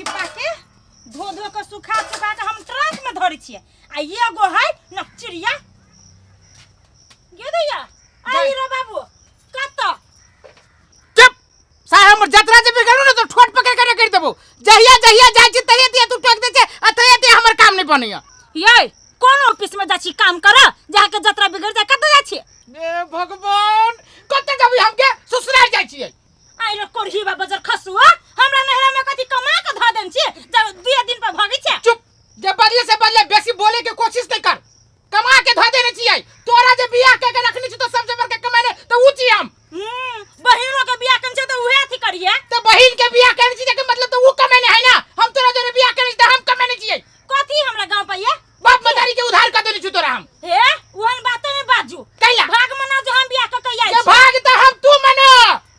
छिपा के धो धो के सुखा सुखा के हम ट्रंक में धरै छियै आ एगो है न चिड़िया गे दैया आई रे बाबू कत। चुप साहब, हमर जतरा जे बिगड़ू ने तो ठोट पकड़ के कर देबो। जहिया जहिया जाइ छी तहिया तहिया तू टोक दे छे आ तहिया तहिया हमर काम नहीं बनैया। ये कोन ऑफिस में जा छी काम कर जहाँ के जतरा बिगड़ जाए? कत जा छी? ए भगवान, कत जाबी? हमके ससुराल जाइ छियै। आई रे कोरही बा बजर खसुआ, हमरा नहरा में कथी कमा के ध देन छी जब दुए दिन पर भगै छै? चुप, जे बदले से बदले बेसी बोले के कोशिश नहीं कर। कमा के धो देने छियै तोरा, जे बियाह के के रखने छी तो सबसे बढ़ के कमाने तो ऊ छी हम। बहिनो के बियाह केने छै त उहे अथी करिए। तो बहिन के बियाह केने छी के मतलब तो ऊ कमाने है ना, हम तोरा जोरे बियाह केने छी त हम कमाने छियै। कथी हमरा गांव पर ये? बाप मदारी के उधार कर देने छी तोरा हम। हे, ओहन बात नहीं बाजू। कैला? भाग मना जो हम बियाह क के आइ जे छी। भाग त हम तू मना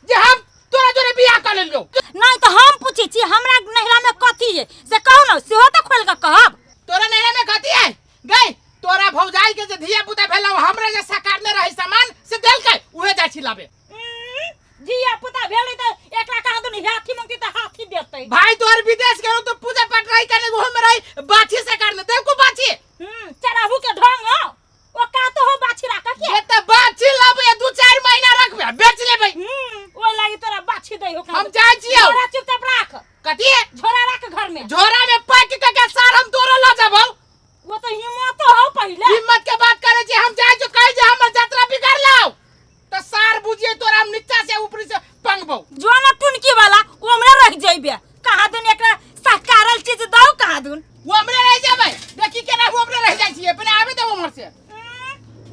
जे हम तोरा जोरे बियाह कर लेलियो। नहीं तो हम पूछे छी हमरा नहिरा में कथी है से कहू ना, सेहो त खोल के कहब। तोरा नहिरा में कथी है गई? तोरा भौजाई के जे धिया पुता भेला हमरा जे सकारने रहे सामान से देलकै, उहे जाइ छी लाबे। धिया पुता भेलै त एकरा कहाँ दुनी हाथी मंगती त हाथी देतै। भाई तोहर विदेश गेलो तो पूजा पाठ रही करने, ओहो में रही बाछी से करने देलको बाछी। चराहू के ढंग हो ओ का तो हो बाछी राख के। ये त बाछी लाबे 2-4 महीना रखबे बेच लेबै। ओइ लागी तोरा बाछी दै हो। हम जाइ छियौ। झोरा चुपचाप राख। कथी? झोरा राख घर में। झोरा में पैक के के सार हम तोरा ल जाबौ। वो तो हिम्मत हो पहले। हिम्मत के बात करे छी हम जाइ जो कहि जे हमर यात्रा बिगड़ लाओ त सार बुझिए तोरा हम नीचा से ऊपर से पंगबौ। जो ना टुनकी वाला वो हमरा रह जइबे कहाँ दुन एकरा सहकारल चीज दौ कहाँ दुन। वो हमरे रह जाबे, देखी केना वो हमरे रह जाइ छी, अपने आबे दे उमर से।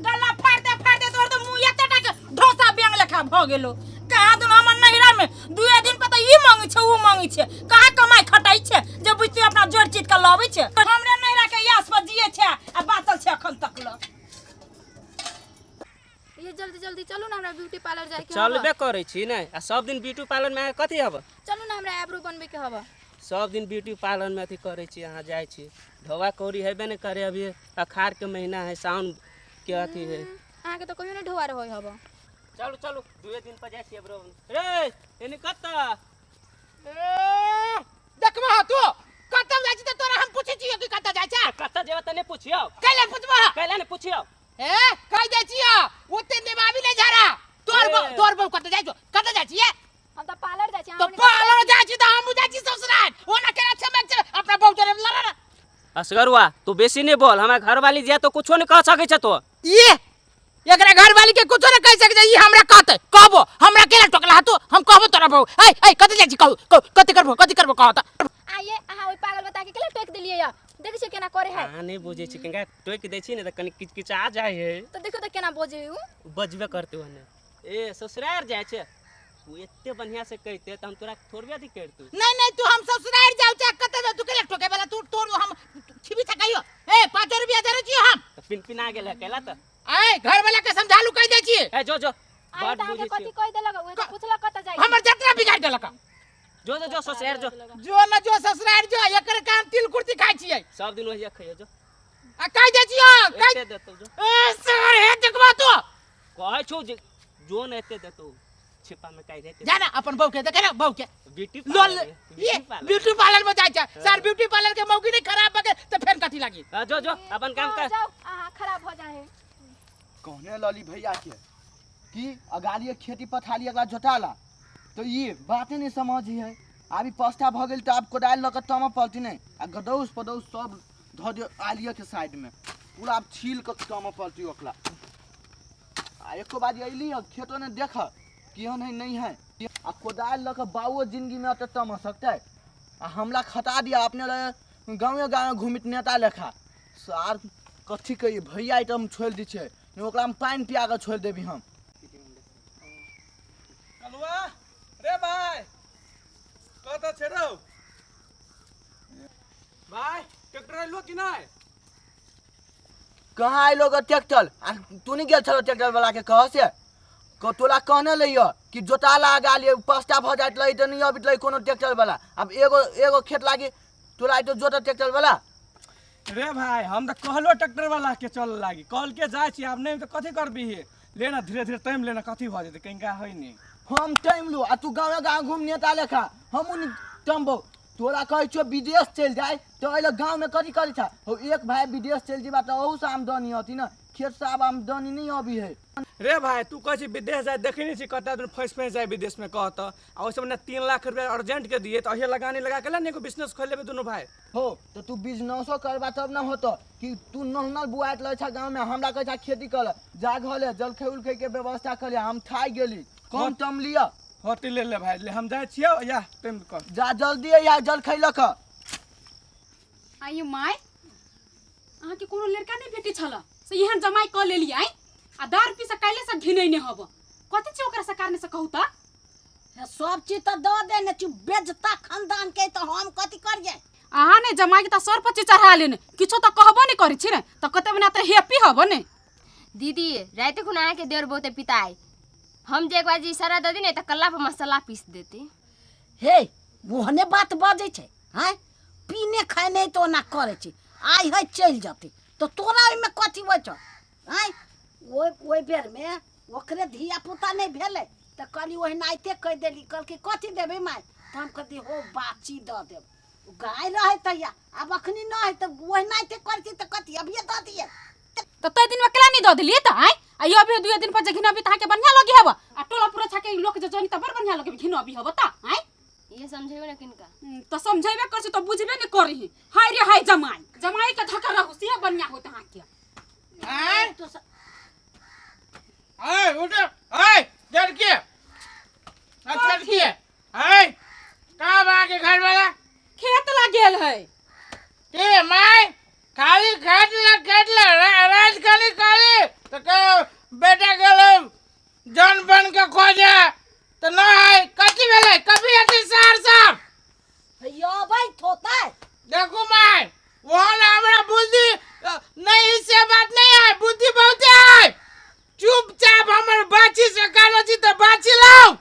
गला फाड़ दे फाड़ दे तोर तो मुंह एते टा के ढोसा बेंग लेखा भ गेलो। कहाँ दुन हमर नहिरा में दुए दिन पर त ई मांगे छै ऊ मांगे छै, कहाँ कमाई खटाई छै जे बुझते अपना जोड़ चीत के लबै छै। हमरे नहिरा के यास पर जिए छै आ बातल छै अखन तक ल। ये जल्दी जल्दी चलू ना, हमरा ब्यूटी पार्लर जाए के हबा। चलबे करै छी ने आ सब दिन ब्यूटी पार्लर में अहाँ कथी हब? चलू ना, हमरा आइब्रो बनबे के हबा। सब दिन ब्यूटी पार्लर में अथी करै छी अहाँ जाइ छी, ढोवा कौड़ी हेबे नहि करे। अभी अखाड़ के महीना है, सावन के अथी है। अहाँ के तो कहियो नहीं ढोवा रहो हबा। चलू चलू, दुए दिन पर जाइ छी आइब्रो रे एने कत। ए, देखबो हो तू कत जाइ छी त तोरा हम पूछै छियौ कि कत जाइ छै। कत जेबे त नहि पुछियौ। कैला पुछबो? कैला नहि पुछियौ? ए कहि दै छियौ ओते नेबाबी नहि झाड़ा। तोर ए। बहु तोर बहु कत जाइ छौ, कत जाइ छियै? हम त पार्लर जाइ छी। तो पार्लर जाइ छी त हम जाइ छी ससुराल। ओना केना चमक छै अपना बहु जोरे लड़ ना। असगरुआ तू बेसी नहीं बोल, हमरा घरवाली जे तो कुछो नहीं कह सकै छ तो। ये एकरा घरवाली के कुछो न कह सकै छै, ई हमरा कहतै कहबो हमरा केला टोकला तू, हम कहबो तोरा बहु। ए ए कत जाइ छी कहू कहू कथि करबो कथि करबो कह त। आइए अहाँ ओइ पागल बता के केला टोक देलियै या? देखै छियै केना करे है। अहाँ नहीं बुझै छी, केना टोक दै छी ने त कनि किचकिचा जाइ है। त देखियौ त केना बजै उ। बजबे करतै ओने। ए ससुराल जाइ छै तू एते बढ़िया से कहते त हम तोरा थोड़बे अथी करतू। नहीं नहीं तू हम ससुराल जाउ चाहे कत जाउ तू केला ठोके वाला तू तोर हम छिबी छकाइयो। ए 5 रुपया दे छियो हम। त पिन पिना गेल है केला त। ए घर वाला के समझालू कह दै छी। ए जो जो आइ बड त अहाँके बुझै कथी छियौ। कहि देलक? उहे त पुछलक कत जाइ छी। हमर जतरा बिगाड़ देलक। जो जो जो ससुराल जो। जो न जो ससुराल जो, एकर काम तिल कुर्ती खाइ छियै। सब दिन वही खइयो जो। आ कह दै छियो कह एते देतौ जो। ए सर हे देखबा तू। कहै छौ जे जो न एते देतौ छिपा में काहि रहते। जा ना अपन बहू के देखे ना बहू के ब्यूटी लोल पार्लर ये ब्यूटी पार्लर में जाइ छै सर, ब्यूटी पार्लर के मौगी नहीं खराब भगे त फेन कथी लागी? हां जो जो अपन काम कर। जाओ अहाँ खराब हो जाए। कहने लली भैया के कि अगालिए खेती पथाली अगला जोताला तो ये बाते नहीं समझी है। अभी पस्ता भ गेल तो आब कोदारि लऽ कऽ तमा पलती नहीं आ गदौस पदौस सब धऽ दियौ आलिए के साइड में पूरा आब छील कऽ तमा पलती ओकरा। आ एको बार अयली हँ खेतो ने देख केहन है नहीं है। आ कोदारि लऽ कऽ बाबुओ जिंदगी में अते तमा सकतै? आ हमला खता दिया अपने लए गाँवे गाँवे घुमित नेता लेखा। सार कथी कहिए भैया तऽ हम छोड़ि दै छियै नहीं ओकरा हम पानि पिया कऽ छोड़ि देबी हम। कलुआ रे भाई कतऽ छै रौ भाई? ट्रैक्टर अयलो कि नहि? कहाँ अयलो ग ट्रैक्टर? आ तू नहीं गेल छलो ट्रैक्टर वाला के कह से तोरा कहने लइयो कि जोता लगा लिए पस्ता भ जाइत रही तऽ नहीं अबित रही कोनो ट्रैक्टर वाला। आब एगो एगो खेत लागी तोरा अयतो जोता ट्रैक्टर वाला। रे भाई हम तऽ कहलो ट्रैक्टर वाला के चल लागी कल के जाइ छी, आब नहि तऽ कथी करबिही? ले ना धीरे धीरे टाइम लेना कथी भऽ जेतै कनिका होइ नहि। हम टाइम लू आ तू गाँवे गाँव घूम नेता लेखा हमहूँ नहीं टमबौ। तोरा कहै छियौ विदेश चलि जाय तऽ एहि लए गाँवमे कथी करै छह? हौ एक भाय विदेश चलि जेबा तऽ अहूसँ आमदनी अथी ने, खेतसँ आब आमदनी नहि अबै है। रे भाय तू कहै छी विदेश जाय, देखै नहि छी कतेक आदमी फँसि फँसि जाय विदेशमे कह तऽ, आ ओहि सबमे 3 लाख रुपया अर्जेंट के दिए तऽ अहिए लगानी लगा के ले ने एगो बिजनेस खोलि लेबै दुनू भाय। हो तऽ तू बिजनेसो करबा तब ने होतौ कि तू नहनल बुआइत रहै छह गाँवमे, हमरा कहै छह खेती कर, जा घरे जलखै उलखै के व्यवस्था कर, हम थाकि गेली, कम तम लिअ। होती ले ले भाई, ले हम जाइ छियौ, या टाइम कर। जा जल्दी अइहा जलखै लऽ कऽ। आइयो माय, अहाँके कोनो लड़का नहि भेटै छल से एहन जमाइ कऽ लेलियै आँय? आ दारू पी से काल्हि से घिनैने हब, कथी छै ओकरा से कारणे से कहू तऽ? हे, सब चीज तऽ दऽ देने छी, बेजता खानदान के तऽ हम कथी करियै? अहाँ ने जमाइ के तऽ सर पर चढ़ा लेने, किछो तऽ कहबो नहि करै छी ने, तऽ कते बना तऽ हैप्पी हब ने। दीदी राति खुना अहाँके देर बहुते पिताइ, हम जे एक बार जे इशारा दऽ दी ने तऽ कल्ला पर मसाला पीस देती। हे ओहने बात बजै छै, आँय पीने खाने तऽ ओना करै छै, आइ है चलि जेतै तऽ तोरा ओहिमे कथी होइ छौ? आँय ओहि ओहि बेरमे ओकरे धिया पुता नहि भेलै तऽ कहली ओहिनाइते कहि देली, कहलकै कथी देबै माय? तऽ हम कहली हो बाची दऽ देब, गाय रहै तहिया, आब अखनी नहि है तऽ ओहिनाइते करै छी तऽ कथी अभिये दऽ दियै? तऽ तै दिनमे केला नहि दऽ देलियै तऽ आँय आ अभी दुए दिन पर जे घिनबी तऽ अहाँके बढ़िआँ लगे हब, आ टोला पूरा छाके लोक जे जनी तऽ बड़ बढ़िआँ लगे घिनबी हब तऽ आँय। ये समझेबे ना किनका? तऽ समझेबे कर छी तऽ बुझबे नहि करही। हाय रे हाय जमाई, जमाई के धक्का रहू से बढ़िआँ होत अहाँके। आँय आँय उठ आँय लड़की लड़की आँय कहाँ बा के घर वाला? खेत ला गेल है। के my खाली खेत ला, खेत ला रात खाली खाली तो के बेटा गेल जन बन के खोजे तो न है, कथी भेलै? कभी अथी सार साहब अबै थोतै। देखू my वहाँ ना हमरा बुद्धि नहीं, इससे बात नहीं है, बुद्धि बहुत है, चुपचाप हमर बाची से कानो छी तऽ बाची लाउ,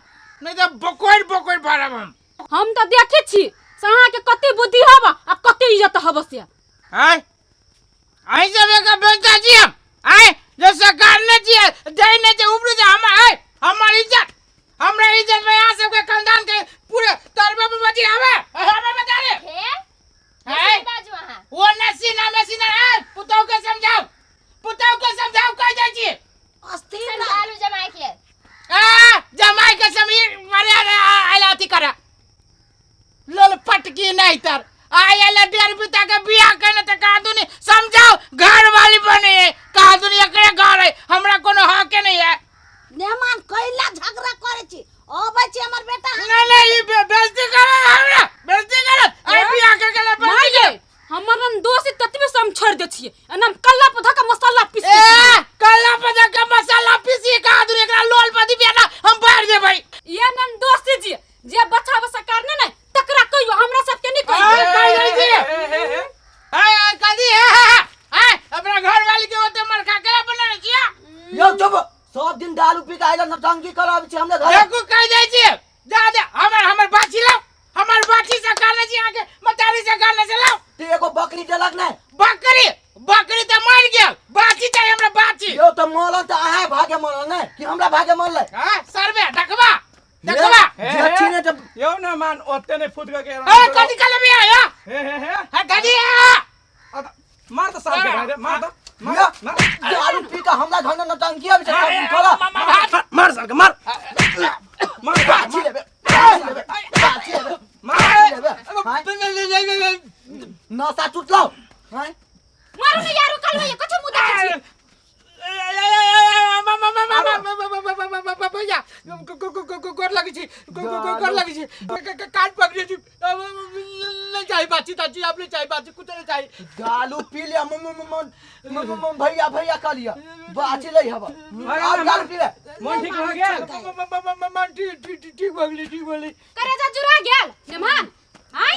नहीं तऽ बकोरि बकोरि भरब हम। हम तऽ देखै छी से अहाँके कते बुद्धि हब आ कते इज्जत हब से। आँय अहीं सब एकर बेटा छी हम, आँय जे सरकार नहि छियै दै नहि छै उपरू जे हमर आँय हमर इज्जत, हमरा इज्जत में यहाँ सबके खानदान के पूरे तरबे में बची आवे हमें बता रे। हे आँय? बाजू अहाँ। वो न सीना में सीना आँय पुतहु के समझाउ, पुतहु के समझाउ कहि दै छी। अस्थिर रह। समझालू जमाई के। आ जमाई के समझ अरे अरे आइला अथी करे लोल पटकी नहीं तर आय आइला डेढ़ बिता के बियाह केने तऽ कहा दुनी समझाउ घर वाली बने है, कहा दुनी एकरे घर है, हमरा कोनो हक नहीं है। मेहमान कैला झगड़ा करै छी? अबै छी हमर बेटा। नहीं नहीं ई बेइज्जती करे हमरा, बेइज्जती करे आइ बियाह के गेले बेइज्जती करे। हमर रन दोष ततबे से हम छोड़ दे छियै, एना हम कल्ला पर धऽ के मसाला पीस ए कल्ला पर धऽ के मसाला पीसी कहा दुनी एकरा लोल पर दिबिया ना हम बाहर जेबै। ये नन दोषी जी जे बच्चा बच्चा कारने नै तकरा कहियो, हमरा सबके नै कहियो। ए, कहि दै छी। ए, ए, कथी? हे, हे, हे, ए, अपना घर वाली के ओते मरखा केना बनेने छियै? यौ चुप, सब दिन दारू पी के आयल नौटंकी करब छी हमरे घर। देखू कहि दै छी, जा दे, हमर हमर बाछी लाउ, हमर बाछी से गाने छी अहाँके मतारी से गाने से लाउ। ते एगो बकरी देलक नै? बकरी, बकरी तऽ मरि गेल, बाछी चाही हमरा बाछी। यौ तऽ मरल तऽ अहाँ भागे मरल नै कि हमरा भागे मरलै? हाँ, सरबे, देखबा, देखबा। हे, जे छी ने तऽ यौ न मान ओते नहि फुद के। ए, कथी कहलबी या? हे हे हे हे, कथी हे? मार तऽ साल के भाई रे, मार तऽ, मार, यौ, मार। दारू पी के हमरा घर में नौटंकी आबै छै, सब दिन करऽ। मार, मार साल के, मार। मार, बाछी लेबै, बाछी लेबै, बाछी लेबै, मार। बाछी लेबै। हाँ? नशा टूटलौ? हाँ? मारू ने यारू कलवे, कछु मुँह देखै छी? गोर लगै छी, गोर लगै छी, कान पकड़ै छी, नहीं चाही बाची ताची, आप नहीं चाही बाची, कुछ नहीं चाही। दारू पी लिया, मम मम मम मम मम भैया भैया कह लिया, बाची लै हब। आब दारू पी ले। मन ठीक भऽ गेल? मन ठीक ठीक ठीक भऽ गेलै, ठीक भऽ गेलै। करेजा जुड़ा गेल मेहमान? आँय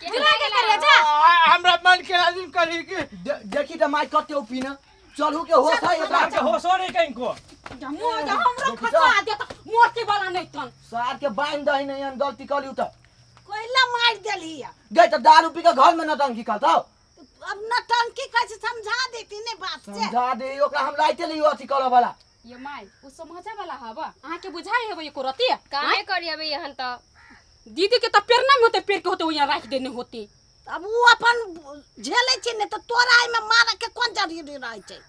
जुड़ा गेल करेजा? हमरा मन के दिन करी कि देखी तऽ माय कते पीना चलू के होश है एकरा। के होशो नहीं कहीं मुँह जे हमरो खसा देत मोटे वाला नहीं तन। सार के बांध दही नहीं हम गलती कलियौ तऽ। कोइला मारि देलही या? गई तऽ दारू पी के घर में नौटंकी करतौ? अब नौटंकी कैसे समझा देती ने बात से? समझा दे ओकरा, हम लाइते लियो अथी करऽ वाला। ये my oh समझे वाला हब, अहाँ के बुझाई हब एको रति? काहे करी अबे एहन तऽ? दीदी के तऽ पेरना में होते पेर के होते ओहिया राखि देने होते। आब ओ अपन झेलै छै ने, तऽ तोरा एहिमे मारऽ के कोन जरूरी रहै छै?